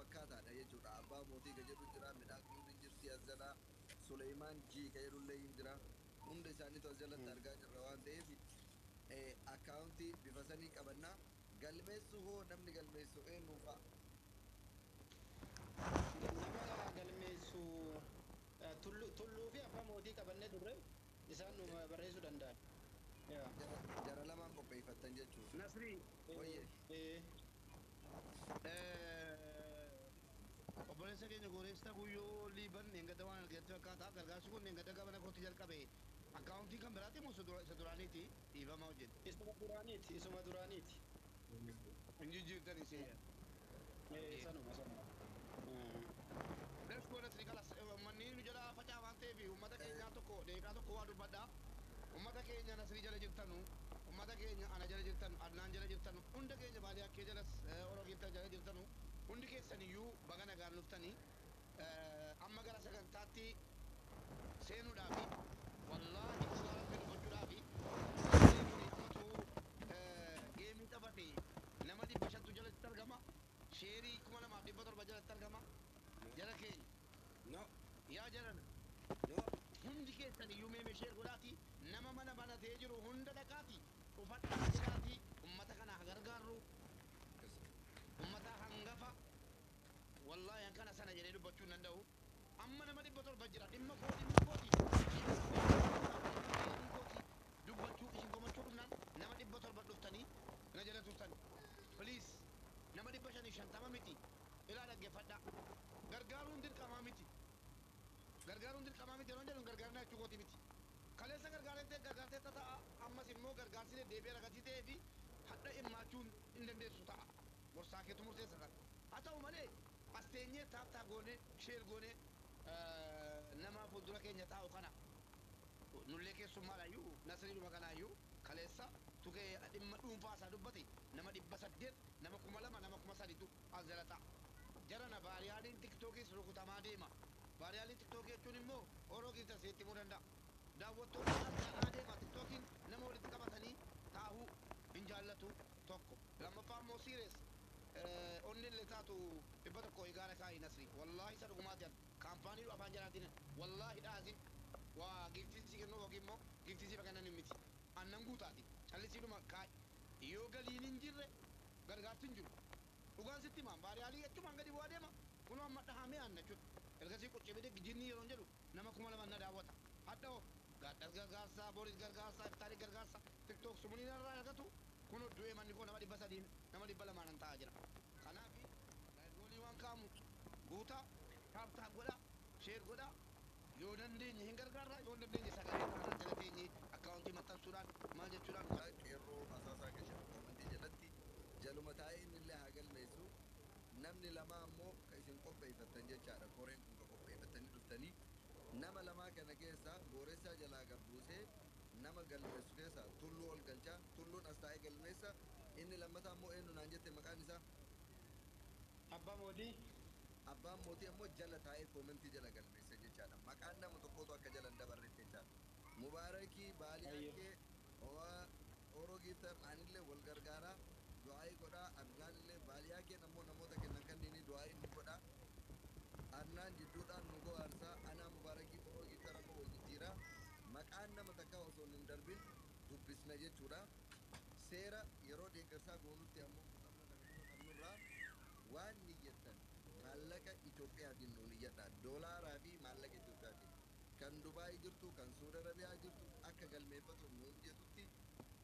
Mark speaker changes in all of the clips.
Speaker 1: fakkaataadha jechuudha. Abbaa Mootii ka jedhu jira, Midhaagduun hin jirti as jala, Suleymaan G ka jedhullee hin jira. Hunda isaaniitu as jalatti argaa jirra waan ta'eef, akkaawuntii bifa sanii qabannaa. Galmeessu hoo, namni galmeessu eenyu fa'a?
Speaker 2: Nama galmeessu Tulluu fi Abbaa Mootii qabannee turre, isaan nu barreessuu danda'an.
Speaker 1: Jara lamaan qopheeffattan jechuudha.
Speaker 3: Nasrii.
Speaker 1: Wayyee.
Speaker 3: Obboleessa keenya Gooreessa Guyyoo Liiban eengada waan argate fakkaata. Gargaarsi kun eengada gabana kootti jalqabe. Akkaawuntii kan biraati moo isa duraaniiti? Dhiifama hojjetu.
Speaker 2: Isuma duraaniiti. Isuma duraaniiti.
Speaker 3: Hin jijjiirtanii see.
Speaker 2: Sanuma sanuma.
Speaker 3: Let's go, Nasrii, kalas. Manni nu jala facaa waan ta'eef, uummata keenyaa tokko deeqaa tokko waa dubbadha. Uummata keenya Nasrii jala jirtanu, uummata keenya ana jala jirtanu, Adnaan jala jirtanu, hunda keenya baadiyyaa kee jalas Oroo keessa jala jirtanu, hundi keessan iyyuu baga nagaan dhuftanii. Amma gara sagantaatti seenuudhaafi, wallaahi dhugaa Rabbi dubbachuudhaafi, kun ammatu geemii taphate nama 500tu jalatti argama. Sheerii 2700 jalatti argama. Jara keenya.
Speaker 4: No.
Speaker 3: Yaa jarana.
Speaker 4: No.
Speaker 3: Hundi keessan iyyuu mee share godhaati, nama mana banatee jiru hunda dhaqaati ufadhaa jedhaati, ummata kana haa gargaarru. Ummata hangafa, wallaahi akkana sana jedhee dubbachuu hin danda'u. Amma nama 700 jira. Dhimma koo, dhimma kooti, dhimma kooti dubbachuu isin komachuu dhufnaan nama 700 dhuftanii na jala turtan. Please, nama 550 miti, ilaa dhaggeeffadhaa. Gargaaruun dirqamaa miti. Gargaaruun dirqamaa miti yeroo jedhu gargaarina jechuu kooti miti. Kaleessa gargaareen ta'e gargaartee ta'a, ammas immoo gargaarsi deddeebi'ee ragatii ta'ee fi hadha himmaachuun hin dandeessu ta'a. Gorsaa keetu murteessa kan. Haa ta'u malee, as teenyee tap tap goonee, share goonee, nama fuuldura keenya taa'u kana nullee keessummaadhaayyuu, Nasriidhuma kanaayyuu kaleessa tukee dhimma dhuunfaa isaa dubbate, nama 800, nama 2000, nama 3000tu as jala ta'a. Jarana baariyaaliin Tiktookis rukutamaa deema. Baariyaaliin Tiktookii jechuun immoo Oroo Giiftar seetti himuu danda'a. Daawwattoonni as ta'aa deema. Tiktookiin nama walitti qabatanii taa'uu hin jaallatu tokko. Lammaffaa immoo serious onni illee taatu 100 egaara kaa'ii, Nasri. Wallaahi isa dhugumaati, an kaampaanii afaan jalaatiin wallaahi dhaazin waa giiftii si kennuu yookiin immoo giiftii si kennan miti. Annan guutaati. Callisiidhuma kaa'i. Yoo galiin hin jirre gargaarsi hin jiru. Dhugaan sitti himaan, baariyaalii achumaan gadi bu'aa deema. Kunoo amma dhahamee aanna jechuudha. Ergasii quccee jinni yeroo jedhu nama 2000 na daawwata. Hadha hoo gaadhas gargaarsaa, boris gargaarsaa, iftaarii gargaarsa, Tiktook sumuliin irraa argatu. Kunoo du'ee manni koo nama 300n, nama 200n ta'aa jira. Kanaaf goolii waan kaamu guutaa, tap tap godhaa, share godhaa. Yoo dandeenye hin gargaarra, yoo hin dandeenye sagalee taanaan jala teenye akkaawuntii maxxansuudhaan maal jechuudhaan.
Speaker 1: Qeerroo Asaasaa kan jedhu koomentii jalatti jaluma taa'ee inni illee haa galmeessu. Namni lama ammoo ka isin qopheeffattan jechaadha. Koreen kun ka qopheeffattanii dhuftanii nama lamaa kana keessaa Gooressaa jalaa gabbuusee nama galmeessu keessaa Tulluu ol galchaa. Tulluun as taa'ee galmeessa. Inni lammataa ammoo eenyu naan jette maqaan isaa?
Speaker 2: Abbaa Mootii.
Speaker 1: Abbaan Mootii ammoo jala taa'ee koomentii jala galmeessa jechaadha. Maqaan nama tokkootu akka jala hin dabarretti jechaadha. Mubaarakii Baaliyaakee Oroo Giiftar anillee wal gargaaraa du'aayii godhaa. Adnaan Baaliyaakeen ammoo namoota kennan kanneen du'aayii nu godhaa. Adnaan jidduudhaan nu go'aarsaa. Anaa, Mubaarakii, Oroo Giiftar ammoo wal jijjiiraa. Maqaan nama takkaa osoo hin darbin dubbisna jechuudha. Seera yeroo deeggarsaa goonutti ammoo muuxannoo kana dura qabnurraa, waan niyyattan maallaqa Itoophiyaatiin nu niyyadha. Doolaaraa fi maallaqa Itoophiyaatiin. Kan Dubaay jirtu, kan Suudi Arabiyaa jirtu akka galmeeffatu nuuf jedhutti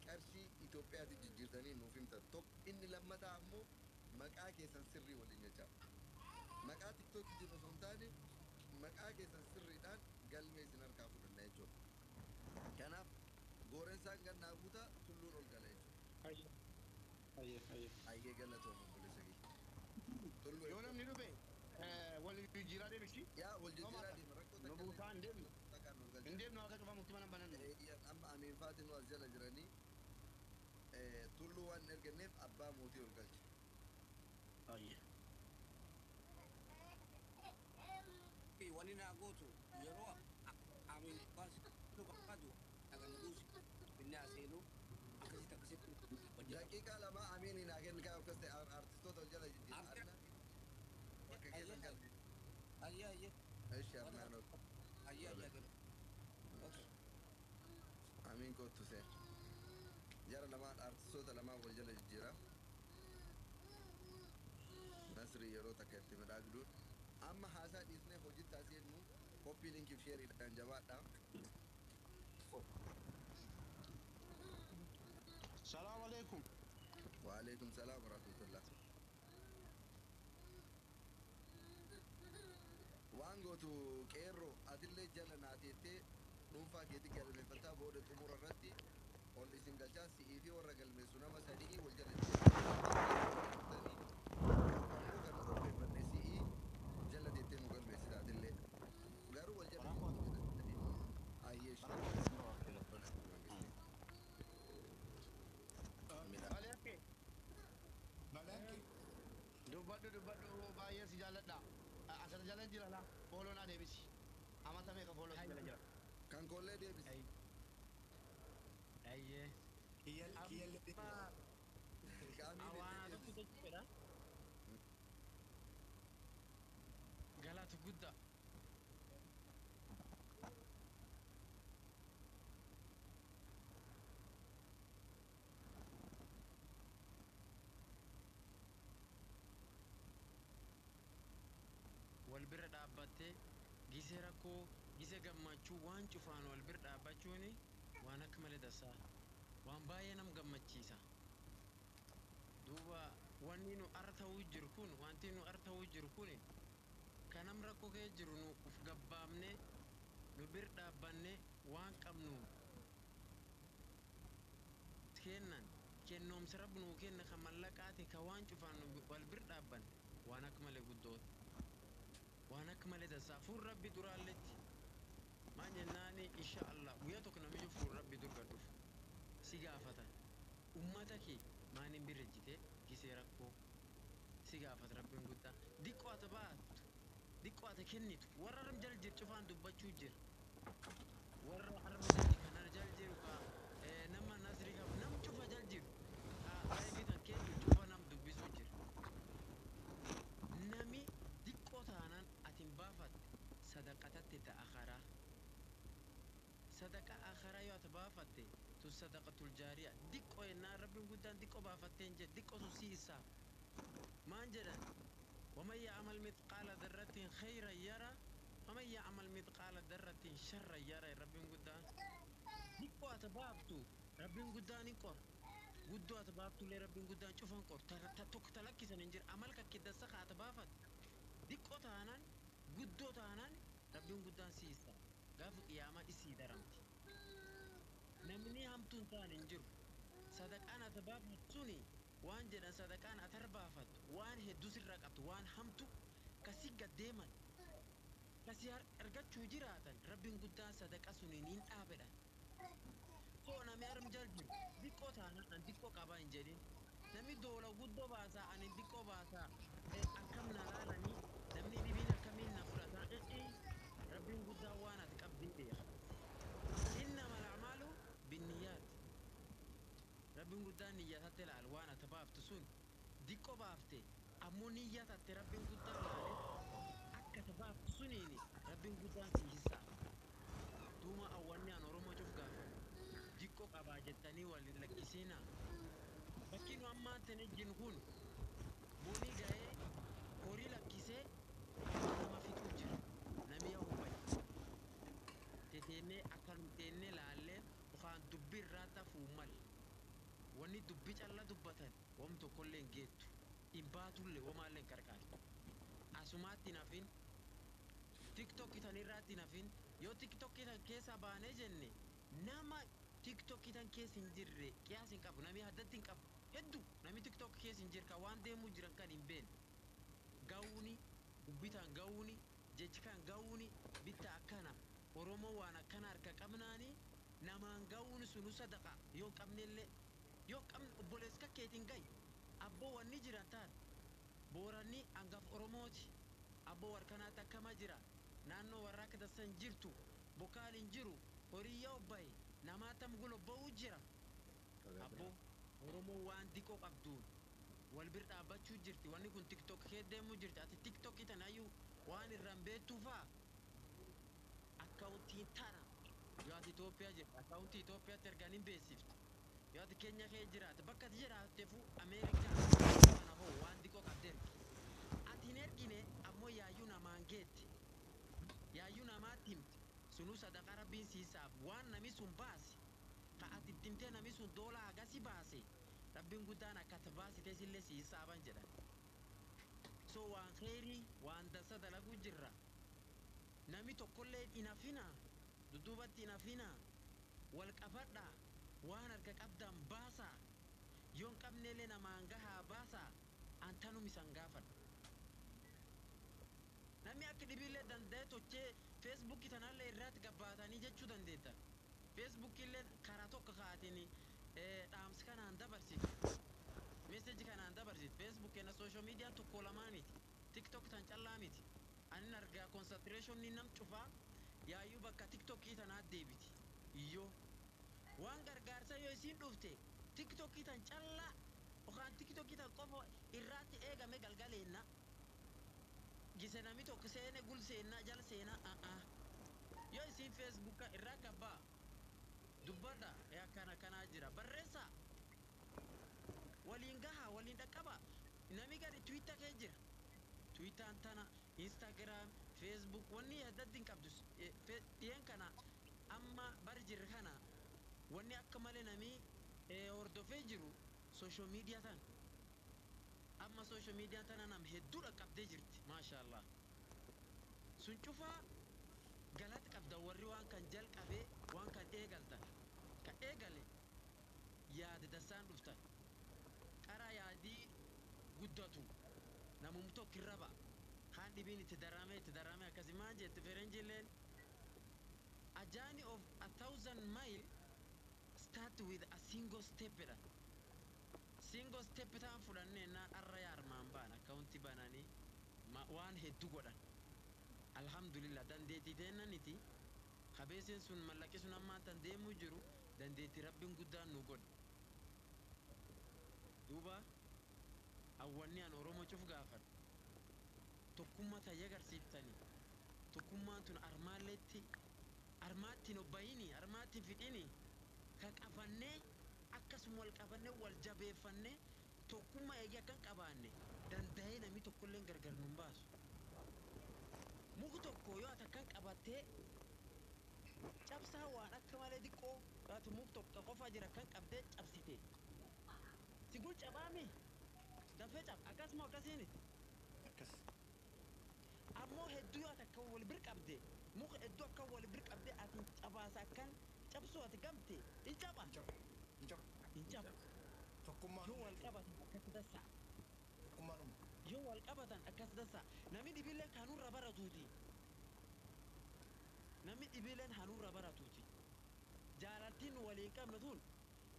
Speaker 1: qarshii Itoophiyaatiin jijjiirtanii nuuf himtan. Tokko inni lammataa ammoo maqaa keessan sirrii waliin jecha. Maqaa Tiktookii jiru osoo hin taane, maqaa keessan sirriidhaan galmee isin harkaa fudhanna jechuudha. Kanaaf Goorensaan gannaa guutaa, Tulluun ol gala jechuudha.
Speaker 2: Ayyee.
Speaker 1: Ayyee, galatooma obboleessa kiyya. Tulluu.
Speaker 3: Yoo namni dhufe wal jijjiiraa deemisi.
Speaker 1: Yaa, wal jijjiiraa deema, rakkoo
Speaker 3: Nu
Speaker 1: takka
Speaker 3: buusaa hin deemnu.
Speaker 1: takkaan ol galcha.
Speaker 3: Hin deemnu, akka cufamutti mana banannu.
Speaker 1: Amma Amiin Faatinuu as jala jiranii, Tulluu waan hin erganneef Abbaa Mootii ol galcha.
Speaker 3: Ayyee.
Speaker 4: Wani naa gootu, yeroo Amiin barbaadu dhagan buusi inni aseenu akkasitti akkasitti hojjetama.
Speaker 1: Daqiiqaa 2 Amiin naa kenni kaa, akkas ta'e artistoota ol jala jijjiira. galmeessi.
Speaker 4: Ayyee ayyee.
Speaker 1: Ishi Adnaan ok.
Speaker 4: Ayyee ayyee galu. Okay.
Speaker 1: Amiin kottu seen. Jara lamaan artistoota lamaan wal jala jijjiira. Nasrii yeroo takka itti midhaagduun. Amma haasaa dhiisnee hojiitti aseennu copy linkiif shareiidhaan jabaadha.
Speaker 3: Salaam alaikum.
Speaker 1: Waalaikum salaam warahmatullah. Waan gootu qeerroo atillee jala naateettee dhuunfaa keetti galmeeffataa booda xumura irratti ol isin galchaa si'ii fi warra galmeessu nama sadii wal jala jijjiiranii ammoo kan qopheeffanne si'ii jala teettee nu galmeessita atillee garuu wal jala jijjiiranii ayyee.
Speaker 3: Baleekke.
Speaker 5: Baleekke.
Speaker 3: Dubbadhu dubbadhu baay'ee si jaalladha. Asirra jala jira laa. Follow naa deebisi. Amata meeqa follow si jala jira.
Speaker 1: Kan koollee deebisi.
Speaker 6: Ayyee.
Speaker 5: Kiyyallee deebisi.
Speaker 1: Qaamiin
Speaker 6: Awwaa
Speaker 1: illee
Speaker 6: tokko
Speaker 1: deebisi.
Speaker 6: jechuudha. Galata guddaa. Wal bira dhaabbattee gisee rakkoo gisee gammachuu waan cufaan wal bira dhaabbachuun waan akka malee tasaa waan baay'ee nam gammachiisa. Duuba wanni nu arra ta'uu jiru kun wanti nu arra ta'uu jiru kun kanam rakkoo kee jiru nu uf gabbaabne nu bir dhaabbanne waan qabnu kennan kennoomsa rabbi nuu kenna kan mallaqaati ka waan cufaan nu wal bir dhaabbanne waan akka malee guddoota waan akka malee tasaa fuul rabbi duraalletti maan jennaani insha Allah guyyaa tokko namiyyuu fuul rabbi dur gad dhufu si gaafatan ummata kee maaniin birra jite gisee rakkoo si gaafata rabbiin guddaa diqqoo ati baattu diqqoo ati kennitu warra arm jala jiru cufaan dubbachuu jira warra arm jala kan jala jiru ka nama nasrii qabu nam cufa jala jiru ka live tan kee jiru cufa nam dubbisuu jira nami diqqoo taanaan ati hin baafatte sadaqatatti ta'a karaa sadaqa akharaa yoo ati baafatte tun sadaqatul jaariya diqqoo yennaan rabbiin guddaan diqqoo baafatteen jedhe diqqoo sun si hisaab maan jedhan ومن يعمل مثقال ذرة خيرا يرى ومن يعمل مثقال ذرة شرا يرى ربين قدان diqqoo ati baaftu rabbiin guddaan hin qor guddoo ati baaftullee rabbiin guddaan cufan qor tokko talakkisan hin jira amal kakkiddassa ka ati baafatte diqqoo taanaan guddoo taanaan rabbiin guddaan si hisaab gaafa qiyaamaa isii daramti namni hamtuun ta'an hin jiru sadaqaan ati baafattu suni waan jedhan sadaqaan ati baafattu waan hedduu sirraa qabdu waan hamtu kasii gaddeeman kasii argachuu jiraatan rabbiin guddaan sadaqa suniin hin dhaabedha koo nami arm jal jiru diqqoo taanaan an diqqoo qabaa hin jedhin nami doola guddoo baasaa ani diqqoo baasaa akkam na laalanii namni dhibiin akkamiin na fudhataa rabbiin guddaan waan ati qabdin beeka innama al'amaalu binniyaat rabbiin guddaan niyyatatti ilaal waan ati baaftu sun diqqoo baafte ammoo niyyatatte rabbiin guddaan laale akka ati baaftu suniini rabbiin guddaan si hisaaba duuma awwanni an oromoo cuf gaafadhu diqqoo qabaa jettanii wal hin lakkisiinaa bakki nu ammaan tana jinu kun bonii ga'ee horii lakkisee nama fixuu jira namni yaa hubate teteennee akkanum teennee laallee yookaan dubbii irraa tafuu male wanni dubbii calla dubbatan wam tokkollee hin geettu hin baatullee wamaallee hin qarqaartu asumaatti hin hafin tiktok tan irraatti hin hafin yoo tiktok tan keessa baanee jenne nama tiktok tan keessa hin jirre qiyaas hin qabu namni addatti hin qabu hedduu namni tiktok keessa hin jirre kan waan deemuu jiran kan hin beekne ga'uuni dubbitaan ga'uuni jechi kan ga'uuni bitta akkana oromoo waan akkana harka qabnaani namaan ga'uuni sunu sadaqa yoo qabnellee yoo qabne obboleessa kakkeetiin ga'i abboo wanni jiran taan booranni hangaf oromooti abboo warkanaatti akkama jira naannoo warra akka tasan jirtu bokaal hin jiru horii yoo bahe namaatam gulo ba'uu jira abboo oromoo waan diqoo qabduun wal bir dhaabbachuu jirti wanni kun tiktok kee deemuu jirti. Ati TikTokii tana ayyuu waan irraan beektuu faa akkaawuntiin tana yoo ati Itoophiyaa jirti akkaawuntii Itoophiyaatti ergaan hin beeksiftu. Yoo ati Kenya kee jiraate bakka ati jiraattefu Ameerikaa kana hoo waan diqoo qabde ergi. Ati hin ergine ammoo yaayyuu namaan geette. Yaayyuu namaatti himte. Sunuu sadaqaa rabbiin siisaaf waan nami sun baase. Ka ati itti himtee nami sun doolaa hagasi baase. Rabbiin guddaan akka ati baasite sillee siisaaban jedhan. So waan kheyrii waan dansa dalaguu jirra. Nami tokkollee hin hafina. Dudduubatti hin hafina. Wal qabadha. Waan harka qabdan baasa. Yoo hin qabnellee namaan gahaa baasa. An tanum isan gaafadha. Namni akka dhibiillee danda'e tochee feesbuukii tanallee irratti gabbaatanii jechuu dandeetta. Feesbuukiillee karaa tokko kaatiin dhaamsi kanaan dabarsitu. Meeseji kanaan dabarsitu. Feesbuuk kenna sooshaal miidiyaan tokko lamaa miti. TikTok tan callaa miti. Anin argaa konsantireeshinii nam cufaa yaayyuu bakka TikTokii tanaa deebiti. Iyyoo. Waan gargaarsa yoo isiin dhufte TikTokii tan callaa yookaan TikTokii tan qofa irraatti eegame galgaleenna. Gise nami tokko seene gul seenna jala seena a'a. Yoo isiin feesbuuka irraa gabbaa dubbadha akkana kanaa jira barreessaa waliin gahaa waliin dhaqqaba nami gadi Twitter kee jira. Twitteraan tana Instagram Facebook wanni addatti hin qabdu dhiyeen kana amma bari jirre kana wanni akka malee nami hordofee jiru social media tan amma social media tana nam hedduu dhaqqabdee jirti maashaallah. Sun cufaa galata qabda warri waan kan jalqabee waan kan eegaltan ka eegale yaada dasaan dhuftan qara yaadii guddatu namum tokko irra ba'a kaan dhibiin itti darame akkasi maan jette ferenjiilleen a journey of 1,000 mile start with a single step jedhan. Single step ta'an fudhannee naan arra yaarmaan ba'an akkaawuntii bananii waan hedduu godhan. Alhamdulillah dandeettii teennaniti kabeeseen sun mallaqi sun ammaan tan deemuu jiru dandeettii rabbiin guddaan nu godhe. Duuba hawwanni an Oromoo cuf gaafadhu. Tokkummaa tayya agarsiiftanii tokkummaan tun armaalleetti armaatti hin obbayini armaatti hin fixini ka qabannee akkasuma wal qabannee wal jabeeffannee tokkummaa eegee akkan qabaanne danda'ee namni tokkollee gargar nun baasu. Muku tokko yoo ati akkan qabattee cabsaa waan akka malee xiqqoo yoo ati muk tokko qofa jira akkan qabdee cabsite. Sigul cabaami dafee cab akkasuma akkasiiniti.
Speaker 5: Akkas.
Speaker 6: Ammoo hedduu yoo ati akka wal bir qabde muka hedduu akka wal bir qabde ati cabaasa akkan cabsuu ati gamte hin caba.
Speaker 5: Hin cabu.
Speaker 6: Hin cabu.
Speaker 5: Tokkummaan
Speaker 6: Yoo wal qabatan akkas dassa.
Speaker 5: Tokkummaan uumu.
Speaker 6: Yoo wal qabatan akkas dassa. Namni dhibiilleen kanurra baratuuti. Namni dhibiilleen hanurra baratuuti. Jaalattiin nu waliin qabnu tun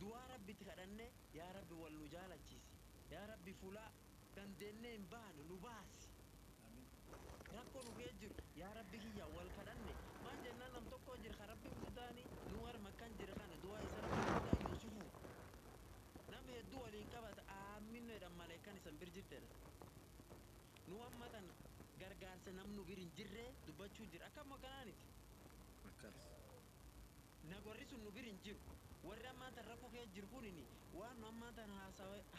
Speaker 6: du'aa rabbitti kadhanne yaa rabbi wal nu jaalachiisi. Yaa rabbi fulaa dandeennee hin baanu nu baasi. Rakkoo nu kee jiru yaa rabbi kiyya wal kadhanne maan jennaan nam tokko jira ka rabbiin guddaani nu warma kan jira kana du'aa isa rabbiin guddaa Yuusufu. Nam hedduu waliin qabata aaminno jedhan maleekan isan bir jirtedha. Nu amma tan gargaarsa namnu bir hin jirre dubbachuu jira akkam akkanaaniti.
Speaker 1: Akkas.
Speaker 6: Na warri sun nu bir hin jiru. Warri ammaan tan rakkoo kee jiru kunini waan nu ammaan tan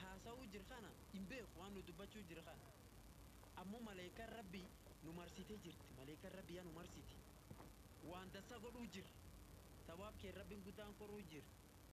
Speaker 6: haasawuu jiru kana hin beeku waan nu dubbachuu jiru kana. Ammoo maleekan rabbii nu marsitee jirti. Maleekan rabbii yaa nu marsiti. Waan dassa godhuu jira. Sabaab kee rabbiin guddaan koruu jira.